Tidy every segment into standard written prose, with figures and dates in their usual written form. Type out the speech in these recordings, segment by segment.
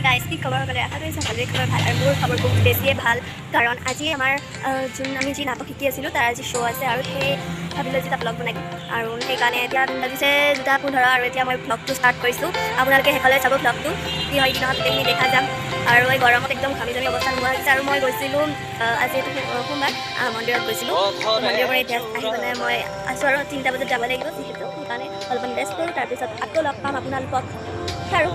Guys, কি খবৰ সকলোৰে? আশা কৰিছোঁ সকলোৰে খবৰ ভাল আৰু মোৰ খবৰ বহুত বেছিয়ে ভাল, কাৰণ আজি আমাৰ যোন আমি যি নাটক শিকি আছিলোঁ তাৰ আজি শ্ব' আছে আৰু সেই ভাবিলোঁ আজি এটা ব্লগ বনাই দিম আৰু সেইকাৰণে এতিয়া বাজিছে 2:15 আৰু এতিয়া মই ব্লগটো ষ্টাৰ্ট কৰিছোঁ। আপোনালোকে শেষলৈ চাব ব্লগটো, কি হয় কি নহয় গোটেইখিনি দেখা যাম। আৰু এই গৰমত একদম ঘামি জামি অৱস্থা নোহোৱা হৈছে। আৰু মই গৈছিলোঁ আজি এইটো সোমবাৰ মন্দিৰত গৈছিলোঁ, মন্দিৰৰ পৰা এতিয়া আহি পেলাই মই আছোঁ আৰু 3টা বজাত যাব লাগিব যিহেতু, সেইকাৰণে অলপমান ৰেষ্ট কৰোঁ, তাৰপিছত আকৌ লগ পাম আপোনালোকক। আৰু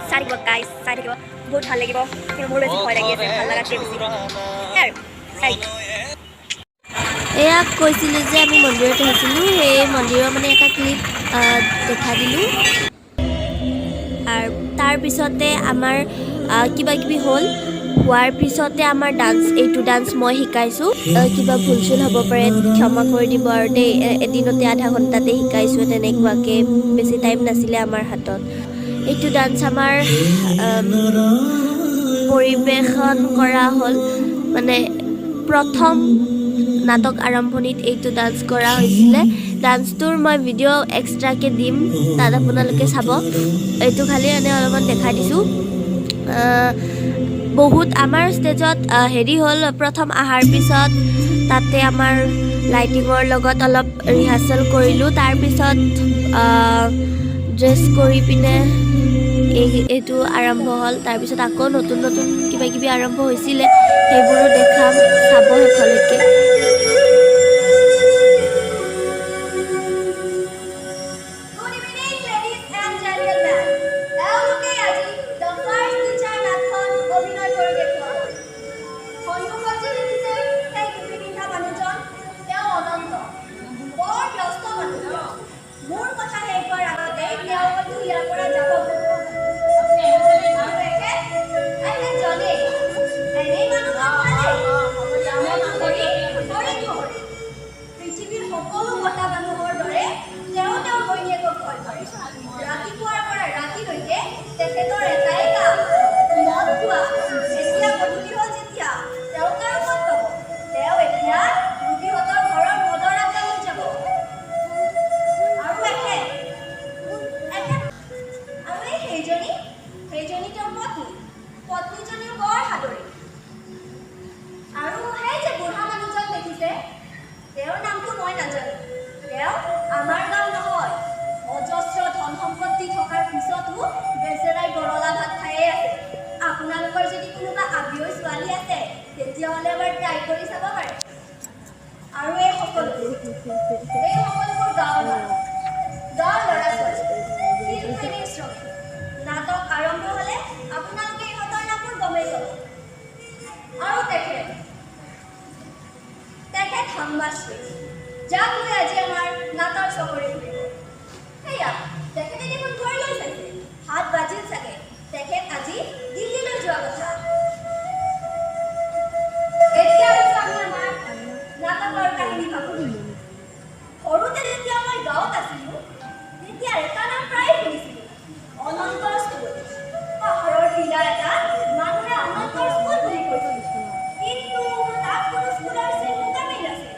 চাই থাকিব গাইজ, চাই থাকিব, বহুত ভাল লাগিব। কিন্তু মোৰ বেছি ভয় লাগি আছে, ভাল লগাতকৈ বেছি। আৰু চাই এয়া কৈছিলোঁ যে আমি মন্দিৰত আহিছিলোঁ, সেই মন্দিৰৰ মানে এটা ক্লিপ দেখাই দিলোঁ। আৰু তাৰপিছতে আমাৰ কিবা কিবি হ'ল, হোৱাৰ পিছতে আমাৰ ডান্স, এইটো ডান্স মই শিকাইছোঁ। কিবা ভুল চুল হ'ব পাৰে, ক্ষমা কৰি দিব আৰু দেই। এদিনতে আধা ঘণ্টাতে শিকাইছোঁ, তেনেকুৱাকৈ বেছি টাইম নাছিলে আমাৰ হাতত। এইটো ডান্স আমাৰ পৰিৱেশন কৰা হ'ল, মানে প্ৰথম নাটক আৰম্ভণিত এইটো ডান্স কৰা হৈছিলে। ডান্সটোৰ মই ভিডিঅ' এক্সট্ৰাকৈ দিম, তাত আপোনালোকে চাব। এইটো খালি এনে অলপমান দেখাই দিছোঁ। বহুত আমাৰ ষ্টেজত হেৰি হ'ল, প্ৰথম অহাৰ পিছত তাতে আমাৰ লাইটিঙৰ লগত অলপ ৰিহাৰ্চেল কৰিলোঁ। তাৰপিছত ড্ৰেছ কৰি পিনে এইটো আৰম্ভ হ'ল। তাৰপিছত আকৌ নতুন নতুন কিবা কিবি আৰম্ভ হৈছিলে, সেইবোৰো দেখাম, চাব শেষলৈকে। Good evening, ladies and gentlemen. এওঁলোকে আজি the first teacher নাটখন অভিনয় কৰি দেখুৱাব। সন্মুখত যে দেখিছে সেই টুপি পিন্ধা মানুহজন, তেওঁ অনন্ত। বৰ ব্যস্ত মানুহ তেওঁ। মোৰ কথা শেষ হোৱাৰ আগতেই তেওঁ হয়তো ইয়াৰ পৰা যাব। আৰু এখেত এখেত জনেই। এনেই মানুহজন ভালেই। কামতো হৰি, হৰিতো হৰি। পৃথিৱীৰ সকলো মতা মানুহৰ দৰে তেওঁ তেওঁৰ ঘৈণীয়েকক ভয় কৰে। ৰাতিপুৱাৰ পৰা ৰাতিলৈকে তেখেতৰ এটাই কাম, মদ খোৱা। এতিয়া গধূলি হ'ল যেতিয়া তেওঁক আৰু ক'ত পাব? তেওঁ এতিয়া ৰুবীহঁতৰ ঘৰৰ মদৰ আড্ডালৈ যাব। আৰু এখেত এখেত আৰু এই সেইজনী সেইজনী তেওঁৰ পত্নী। পত্নীজনীও বৰ সাদৰী। আৰু সেই যে বুঢ়া মানুহজন দেখিছে, তেওঁৰ নামটো মই নাজানো। তেওঁ আমাৰ গাঁও নহয়। অজস্ৰ ধন সম্পত্তি থকাৰ পিছতো বেচেৰাই বৰলা ভাত খায়েই আছে। আপোনালোকৰ যদি কোনোবা আবিয়ৈ ছোৱালী আছে, তেতিয়াহ'লে এবাৰ ট্ৰাই কৰি চাব পাৰে। আৰু এই সকলোবোৰ গাঁৱৰ মানুহ, গাঁৱৰ ল'ৰা ছোৱালী, শিল্পীৰ শ্ৰমিক। নাটক আৰম্ভ হ'লে আপোনালোকে ইহঁতৰ নামবোৰ গমেই পাব। আৰু তেখেত তেখেত হাংমাশ্ৰী, যাক লৈ আজি আমাৰ নাটৰ চকৰি ঘূৰিব। সেয়া তেখেতে দেখোন ঘৰলৈ চাইছে, হাত বাজিল চাগে। তেখেত আজি দিল্লীলৈ যোৱা কথা। এতিয়া আহিছো আমি আমাৰ নাটকৰ কাহিনী ভাগলৈ। সৰুতে যেতিয়া মই গাঁৱত আছিলো, তেতিয়া এটা নাম প্ৰায়ে শুনিছিলো, অনন্তৰ স্কুল। পাহাৰৰ টিলা এটাত মানুহে অনন্তৰ স্কুল বুলি কৈছিল, কিন্তু তাত কোনো স্কুলৰ চিন মোকামেই নাছিল।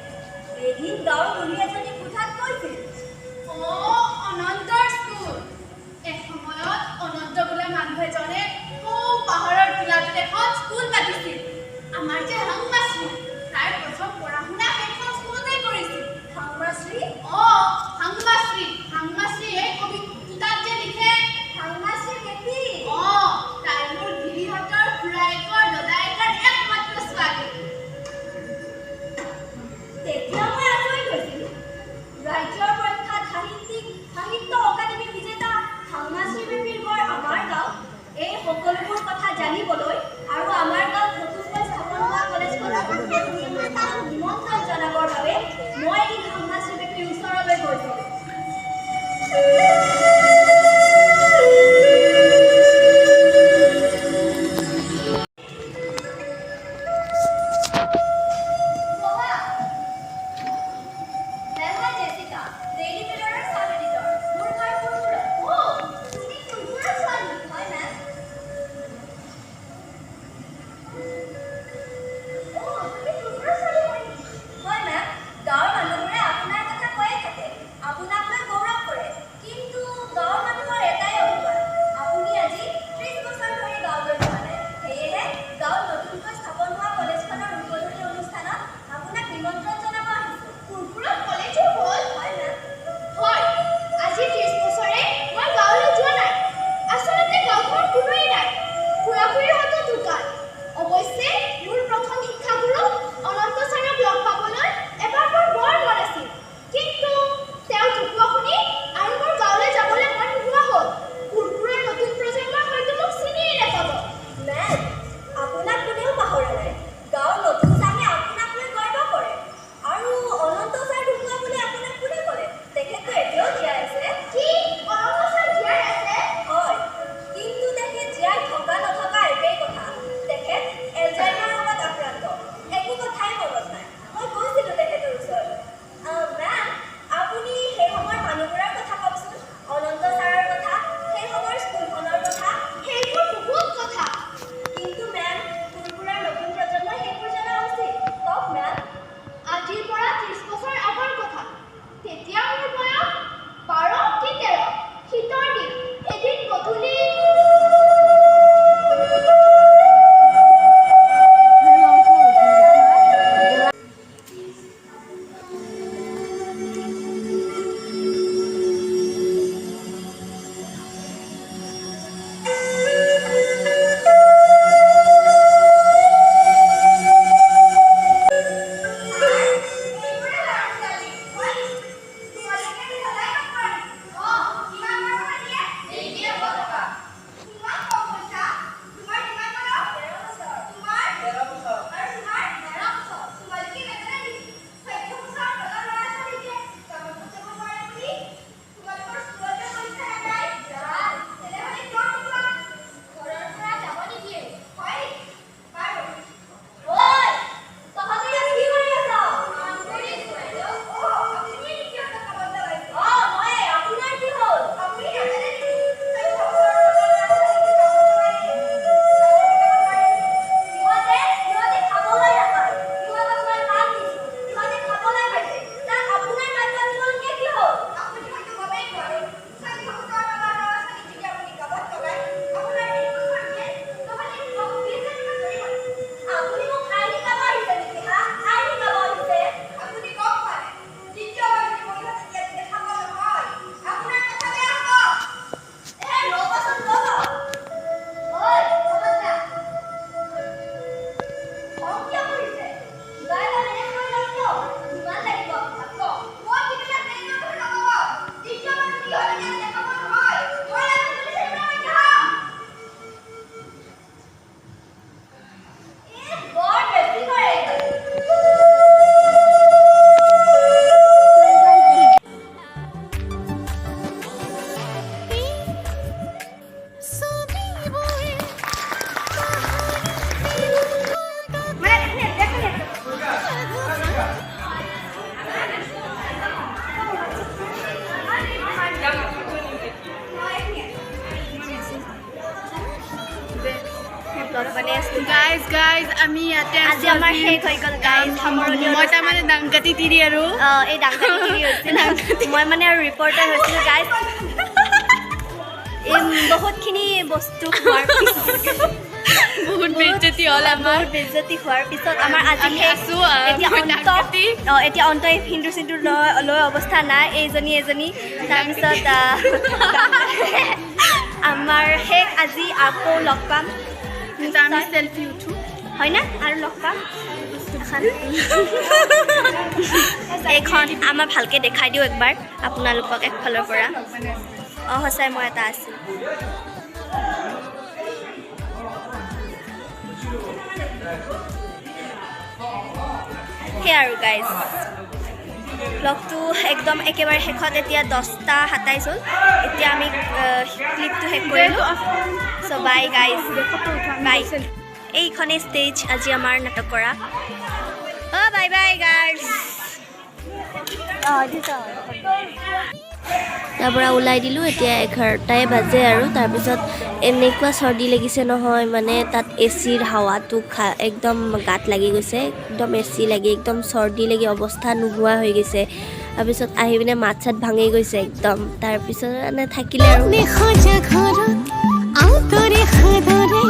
এদিন গাঁৱৰ বুঢ়ী এজনী সোধাত কৈছিল, অ' অনন্তৰ স্কুল। এসময়ত অনন্ত বোলা মানুহ এজনে সৌ পাহাৰৰ টিলাটোত এখন স্কুল পাতিছিল। আমাৰ যে হাংমাশ্ৰী, তাই প্ৰথম পঢ়া শুনা সেইখন স্কুলতে কৰিছিল। হাংমাশ্ৰী? অ' হাংমাশ্ৰী, হাংমাশ্ৰী এই কবি দুটাত যে লিখে। হাংমাশ্ৰী মেপি? অ' তাই মোৰ গিৰিহঁতৰ খুৰায়েকৰ দদায়েকৰ একমাত্ৰ ছোৱালী। তেতিয়া মই আচৰিত হৈছিলো। ৰাজ্যৰ প্ৰখ্যাত সাহিত্যিক, সাহিত্য অকাডেমী বিজেতা হাংমাশ্ৰী মেপিৰ ঘৰ আমাৰ গাঁৱত। এই সকলোবোৰ কথা জানিবলৈ আৰু আমাৰ গাঁৱত নতুনকৈ স্থাপন হোৱা কলেজখনৰ উদ্বোধনী অনুষ্ঠানত নিমন্ত্ৰণ জনাবৰ বাবে মই এদিন হাংমাশ্ৰী মেপিৰ ওচৰলৈ গৈছিলোঁ। ব্লগ বনাই আছিলোঁ। গাইজ, গাইজ, আমি ইয়াতে আছো। আজি আমাৰ শেষ হৈ গ'ল গাইজ, সামৰণি। মই তাৰমানে দাংকাটি তিৰি আৰু এই দাংকাটি তিৰি হৈছিল মই মানে আৰু ৰিপৰ্টাৰ হৈছিলোঁ গাইজ। এই বহুতখিনি বস্তু হোৱাৰ পিছত বহুত বেজ্জতি হ'ল আমাৰ। বহুত বেজ্জতি হোৱাৰ পিছত আমাৰ আজি আমি শেষ। আছো, এতিয়া মই অন্ত দাংকাটি। এতিয়া অন্ত। এই সিন্দুৰ চিন্দুৰ লৈ অৱস্থা নাই এইজনী এজনী। তাৰপিছত আমাৰ শেষ আজি। আকৌ লগ পাম। এতিয়া আমি চেলফি উঠো। হয়নে? আৰু লগ পাম। এইখন আমাৰ ভালকৈ দেখাই দিওঁ একবাৰ আপোনালোকক একফালৰ পৰা। অঁ, সঁচাই মই এটা আছোঁ। সেয়া আৰু গাইজ, ব্লগটো একদম একেবাৰে শেষত। এতিয়া 10টা 27 হ'ল। এতিয়া আমি ক্লিপটো শেষ কৰিলোঁ। চ' বাই গাইজ, বাই। এইখনেই ষ্টেজ আজি আমাৰ নাটক কৰা। অঁ, বাই বাই গাৰ্লছ। অঁ। তাৰ পৰা ওলাই দিলোঁ। এতিয়া 11টাই বাজে আৰু তাৰপিছত এনেকুৱা চৰ্দি লাগিছে নহয়, মানে তাত এচিৰ হাৱাটো একদম গাত লাগি গৈছে। একদম এচি লাগি, একদম চৰ্দি লাগি অৱস্থা নোহোৱা হৈ গৈছে। তাৰপিছত আহি পিনে মাত চাত ভাঙি গৈছে একদম। তাৰপিছত মানে থাকিলে আৰু সাজা ঘৰত আদৰে সাদৰে।